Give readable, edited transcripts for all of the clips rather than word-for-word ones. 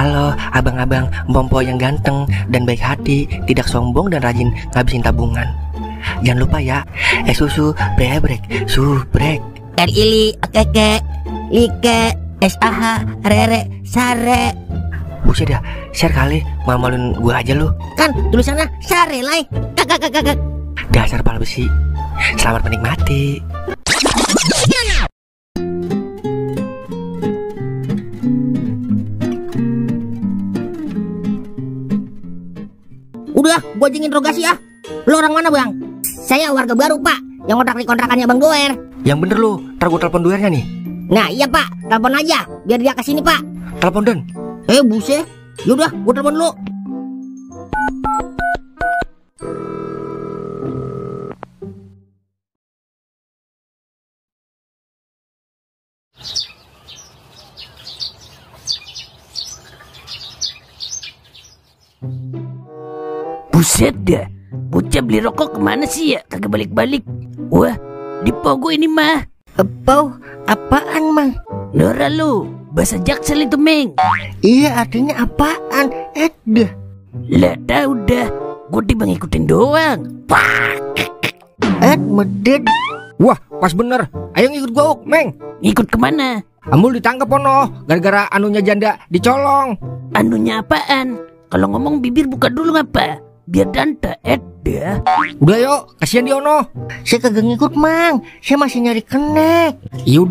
Halo abang-abang Mpompo yang ganteng dan baik hati, tidak sombong dan rajin ngabisin tabungan. Jangan lupa ya, susu brebrek, subrek. Ili, keke, like, SAH, rere, sare. Buset dah, share kali, malu-maluin gue aja lu. Kan tulisannya sare lai. Kakak. Dasar pala besi. Selamat menikmati. Udah, gua aja interogasi ya. Lu orang mana, Bang? Saya warga baru, Pak, yang ngontrak di kontrakannya Bang Doer. Yang bener lu, ntar gue telepon Doernya nih. Nah iya Pak, telepon aja biar dia kesini Pak. Telepon Den. Buset. Yaudah, gua telepon dulu. Buset dah, bocah beli rokok kemana sih ya? Kagak balik-balik. Wah, di Pogo ini mah. Pau, apaan Mang? Nora lu, bahasa Jaksel itu Meng. Iya artinya apaan? Dah. Lah tau dah, gue tiba ngikutin doang. Medit. Wah, pas bener. Ayo ngikut gua, Meng. Ngikut kemana? Amul ditangkap ono, gara-gara anunya janda dicolong. Anunya apaan? Kalau ngomong bibir buka dulu ngapa? Biar danta, dah. Udah yuk, kasihan dia ono. Saya kagak ngikut Mang, saya masih nyari kenek. Iya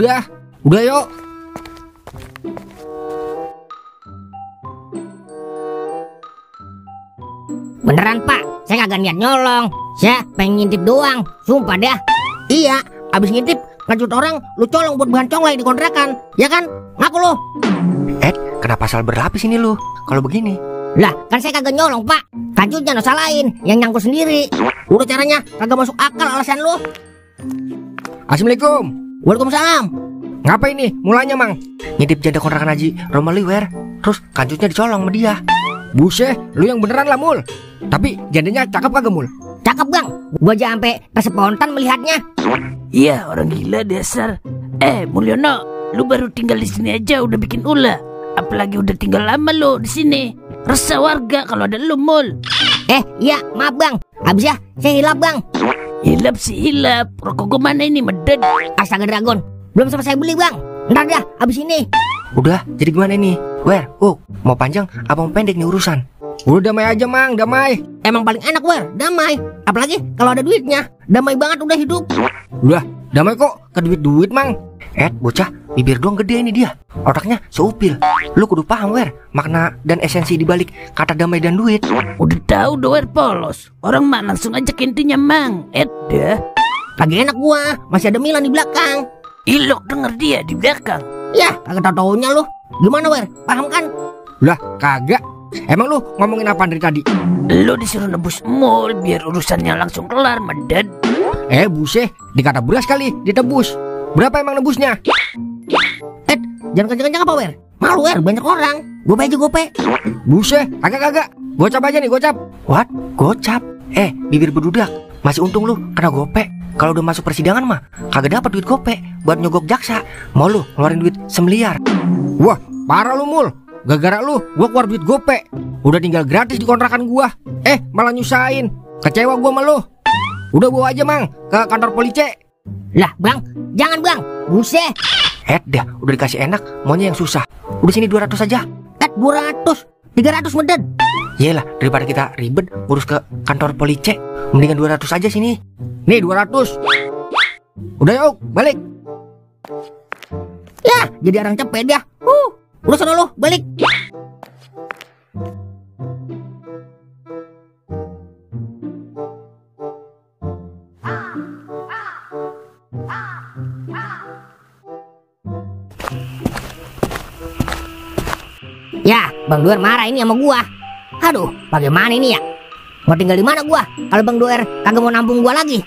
udah yuk. Beneran Pak, saya kagak niat nyolong. Saya pengen ngintip doang, sumpah dah. Iya, abis ngintip ngacut orang, lu colong buat bahan conglay di kontrakan, ya kan? Ngaku lu. Kenapa asal berlapis ini lu? Kalau begini. Lah, kan saya kagak nyolong Pak. Kajutnya no salahin, yang nyangkut sendiri. Udah caranya kagak masuk akal alasan lu. Assalamualaikum. Waalaikumsalam. Ngapa ini? Mulanya Mang. Ngintip janda kontrakan Haji Romaliwer, terus kanjutnya dicolong sama dia. Buset, lu yang beneran lah Mul. Tapi jandanya cakep kagak Mul? Cakep Bang, gua aja sampai kesepontan melihatnya. Iya, orang gila dasar. Mulyono, lu baru tinggal di sini aja udah bikin ulah. Apalagi udah tinggal lama lu di sini. Resah warga kalau ada lu, Mul. Iya, maaf Bang. Habis ya, saya hilap Bang. Hilap sih hilap. Rokok gua mana ini, meded. Astaga Dragon, belum selesai beli Bang. Ntar dah, habis ini. Udah, jadi gimana nih? Mau panjang apa mau pendek nih urusan? Udah damai aja Mang, damai. Emang paling enak damai. Apalagi kalau ada duitnya. Damai banget udah hidup. Udah, damai kok ke duit Mang. Bocah, bibir doang gede ini dia. Otaknya seupil. Lu kudu paham makna dan esensi dibalik kata damai dan duit. Udah tahu Doer polos. Orang mah langsung aja intinya Mang. Dah. Kagak enak gua, masih ada Milan di belakang. Ilok denger dia di belakang. Ya, kagak tau-taunya lu. Gimana paham kan? Lah, kagak. Emang lu ngomongin apa dari tadi? Lu disuruh nebus mall biar urusannya langsung kelar, meded. Buset, dikata beras kali ditebus. Berapa emang nebusnya? Jangan kenceng-kenceng apa Malu banyak orang. Gope aja gope. Buset, kagak. Gocap aja nih, gocap. What? Gocap? Bibir bedudak. Masih untung lu kena gope. Kalau udah masuk persidangan mah kagak dapat duit gope buat nyogok jaksa. Mau lu ngeluarin duit 1 miliar. Wah, parah lu Mul. Gara-gara lu gua keluar duit gope. Udah tinggal gratis di kontrakan gua. Malah nyusahin. Kecewa gua sama lu. Udah bawa aja Mang ke kantor polisi. Lah Bang, jangan Bang. Buset. Dah, udah dikasih enak, maunya yang susah. Udah sini 200 aja. 200, 300 meded. Yelah, daripada kita ribet ngurus ke kantor polisi, mendingan 200 aja sini. Nih 200. Udah yuk, balik. Ya, jadi orang cepet ya. Udah sana lu, balik. Ya, Bang Doer marah ini sama gua. Aduh, bagaimana ini ya? Mau tinggal di mana gua? Kalau Bang Doer kagak mau nampung gua lagi.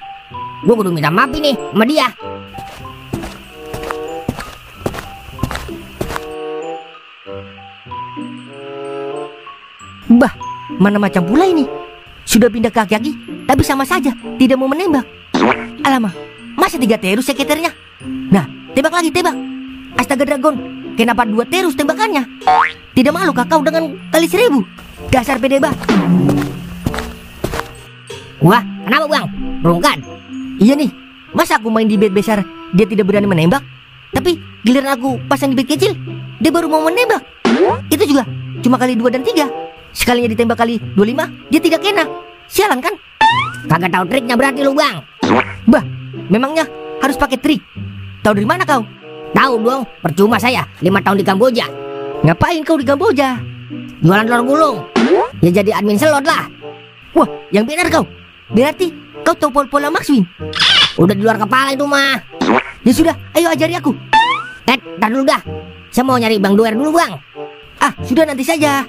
Gua kudu minta maaf ini sama dia. Bah, mana macam pula ini? Sudah pindah ke kaki, tapi sama saja tidak mau menembak. Alamak, masih 3 terus sekreternya. Nah, tembak lagi, tembak. Astaga Dragon, kenapa 2 terus tembakannya? Tidak malu kau dengan kali 1000? Dasar pede bah. Wah, kenapa bang? Rungkan? Iya nih, masa aku main di bed besar dia tidak berani menembak? Tapi giliran aku pasang di bed kecil, dia baru mau menembak. Itu juga cuma kali 2 dan 3. Sekalinya ditembak kali 25, dia tidak kena. Sialan kan? Kagak tahu triknya berarti lu bang. Bah, memangnya harus pakai trik? Tahu dari mana kau? Tahu dong, percuma saya 5 tahun di Kamboja. Ngapain kau di Kamboja? Jualan telur gulung. Ya jadi admin selot lah. Wah, yang benar kau. Berarti kau tahu pola Maxwin. Udah di luar kepala itu mah. Ya sudah, ayo ajari aku. Tar dulu dah. Saya mau nyari Bang Doer dulu bang. Ah, sudah nanti saja.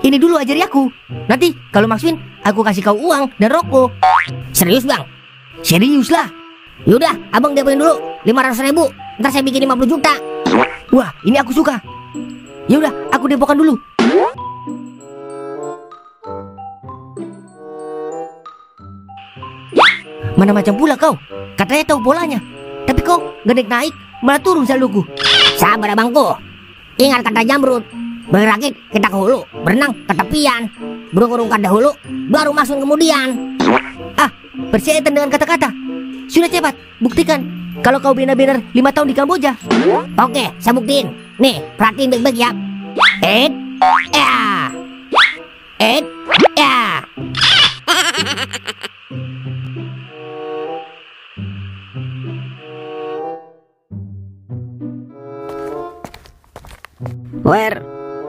Ini dulu ajari aku. Nanti kalau Maxwin, aku kasih kau uang dan rokok. Serius bang? Serius lah. Yaudah, abang depoin dulu 500.000. Ntar saya bikin 50 juta. Wah, ini aku suka. Ya udah, aku depokan dulu. Mana macam pula kau? Katanya tahu polanya, tapi kau gak naik, malah turun saldoku. Sabar abangku. Ingat kata Jamrud, berrakit kita ke hulu, berenang ke tepian, berkurung ke dahulu, baru masuk kemudian. Ah, bersihkan dengan kata-kata. Sudah cepat, buktikan kalau kau benar-benar 5 tahun di Kamboja. Oke, saya buktiin. Nih, perhatiin baik-baik ya. Ya. Ya. Wer,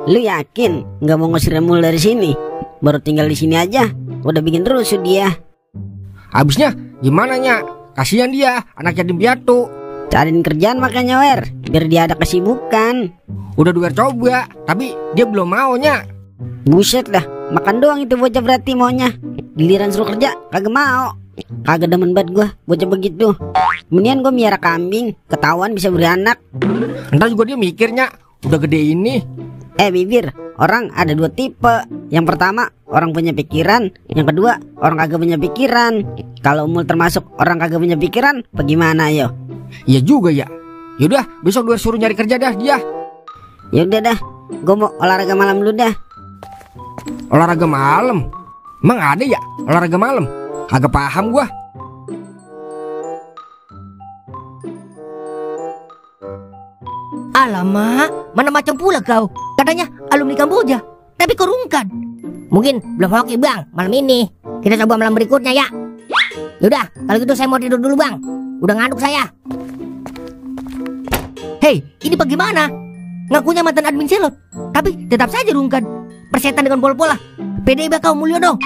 lu yakin nggak mau ngusir Mul dari sini? Baru tinggal di sini aja, udah bikin rusuh dia. Habisnya gimana nya? Kasihan dia, anak yatim piatu. Cariin kerjaan makanya Wer, biar dia ada kesibukan. Udah Wer coba, tapi dia belum mau nya. Buset dah, makan doang itu bocah berarti maunya. Giliran suruh kerja, kagak mau. Kagak demen banget gua bocah begitu. Mendingan gua miara kambing, ketahuan bisa beranak. Ntar juga dia mikirnya, udah gede ini. Bibir, orang ada 2 tipe. Yang pertama, orang punya pikiran. Yang kedua, orang kagak punya pikiran. Kalau Mul termasuk orang kagak punya pikiran, bagaimana yo? Iya juga ya. Yaudah, besok Wer suruh nyari kerja dah dia. Yaudah dah, gua mau olahraga malam dulu dah. Olahraga malam? Emang ada ya olahraga malam? Kagak paham gua. Alamak, mana macam pula kau? Katanya alumni Kamboja, tapi kau rungkan. Mungkin belum hoki bang malam ini. Kita coba malam berikutnya ya. Yaudah, kalau gitu saya mau tidur dulu bang. Udah ngantuk saya. Hei, ini bagaimana? Ngakunya mantan admin selot, tapi tetap saja rungkan. Persetan dengan pola-pola. Pede kau Mulyono.